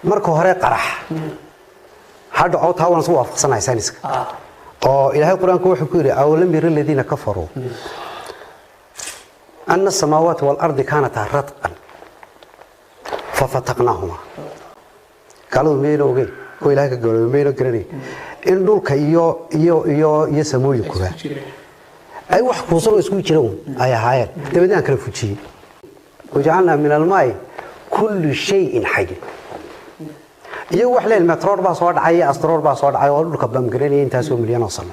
Marka hore qarax hadda oo taa waan isku waafaqsanahay sayniska, oo Ilaahay Qur-aanku wuxuu ku yidhi: "Awalam yara aladiina kafaruu ana asamaawaati waalardi kaanataa ratqan fafataqnaahuma." Gaaladu miyayna ogeyn oo Ilahay ka gaaloobay miyayna garanayn in dhulka iyo samooyinkuba ay wax kuusan oo isku jira un ay ahaayeen, dabeedna aan kala fujiyey? "Wajacalnaa min almaai kulli shayin xay." Iyagu wax leen meteor baa soo dhacay iyo asteroid baa soo dhacay oo dhulka bamgaranaya intaasoo milyan oo sano.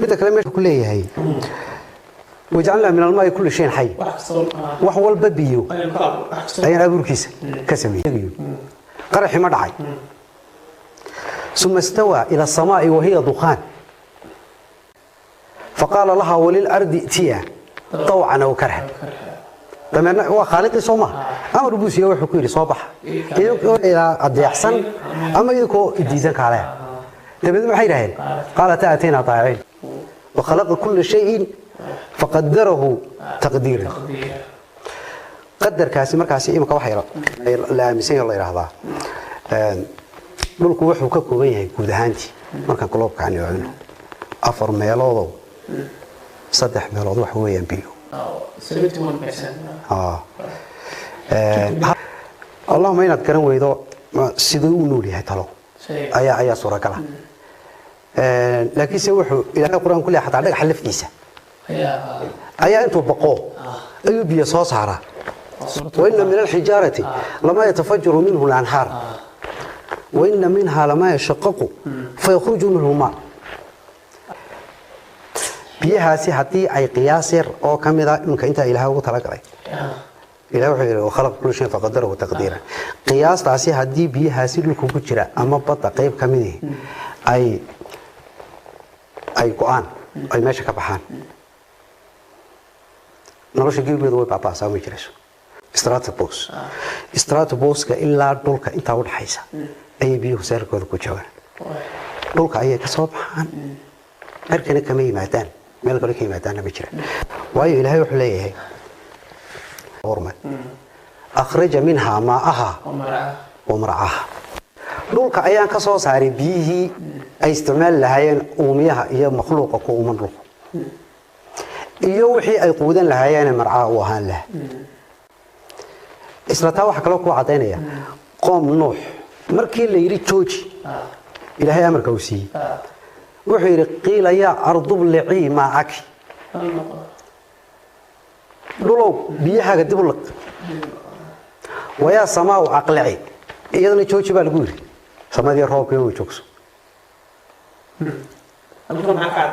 Midda kale, meesha ku leeyahay "wajacalnaa min almaai kulli shayin xay", wax walba biyo ayaan abuurkiisa ka sameeyey. Qaraxi ma dhacay? "ثم استوى إلى السماء وهي دخان فقال لها وللأرض ائتيا طوعا أو كرها." Dameerna waa khaaliqii, soo maha? Amar buu siiye, wuxuu ku yidhi: "Soo baxa, idinkoo ilaa adeecsan ama idinkoo diidan kaalaya." Dabeedna maxay yidhaaheen? "قالتا أتينا طائعين." "وخلق كل شيء فقدره تقديرا." Qadarkaasi markaasi imika waxa la aaminsan yahay, la yidhaahdaa, dhulku wuxuu ka kooban yahay guud ahaantii, markaan globe-ka aan eegno, afar meeloodow saddex meelood waxa weeyaan biyo. 71%. Allahuma inaad garan weydo siduu u nool yahay talo ayaa suuragala, laakiinse wuxuu Ilaahay Qur-aan ku leeyahay xataa dhagaxa laftiisa ayaa intuu baqo ayuu biyo soo saaraa. "وإن من الحجارة لما يتفجر منه الأنهار وإن منها لما يشقق فيخرج منه ماء." Biyahaasi haddii ay qiyaas yar oo ka mid a iminka intaa Ilaahay ugu talagalay, Ilahay wuxuu yidhi: "وخلق كل شيء فقدره تقديرا." Qiyaastaasi haddii biyahaasi dhulka ku jira ama badda qayb ka mid ihi ay go-aan, ay meesha ka baxaan, nolosha gebigeedu way baaba'asaa, ma jirayso. Stratopause-ka ilaa dhulka intaa udhaxaysa ayay biyuhu seerkooda ku joogaan. Dhulka ayay ka soo baxaan, cirkana kama yimaadaan, meel kale ka yimaadaanna ma jiraan. Waayo, Ilaahay wuxuu leeyahay: "أخرج منها ماءها ومرعاها." Dhulka ayaan ka soo saaray biyihii ay isticmaali lahaayeen uumiyaha iyo makhluuqa ku uuman dhulku, iyo wixii ay quudan lahaayeen marcaa u ahaan lahaa. Isla taa waxaa kaloo kuu caddaynaya qoom Nuux markii la yidhi jooji, Ilaahay amarka uu siiyey, wuxuu yidhi: "قيل يا أرض ابلعي ماءك." Dhulow, biyahaaga dib u liq. "ويا سماء أقلعي." Iyadana jooji baa lagu yidhi samadii roobkii way joogso. Halkan maxaa ka cad?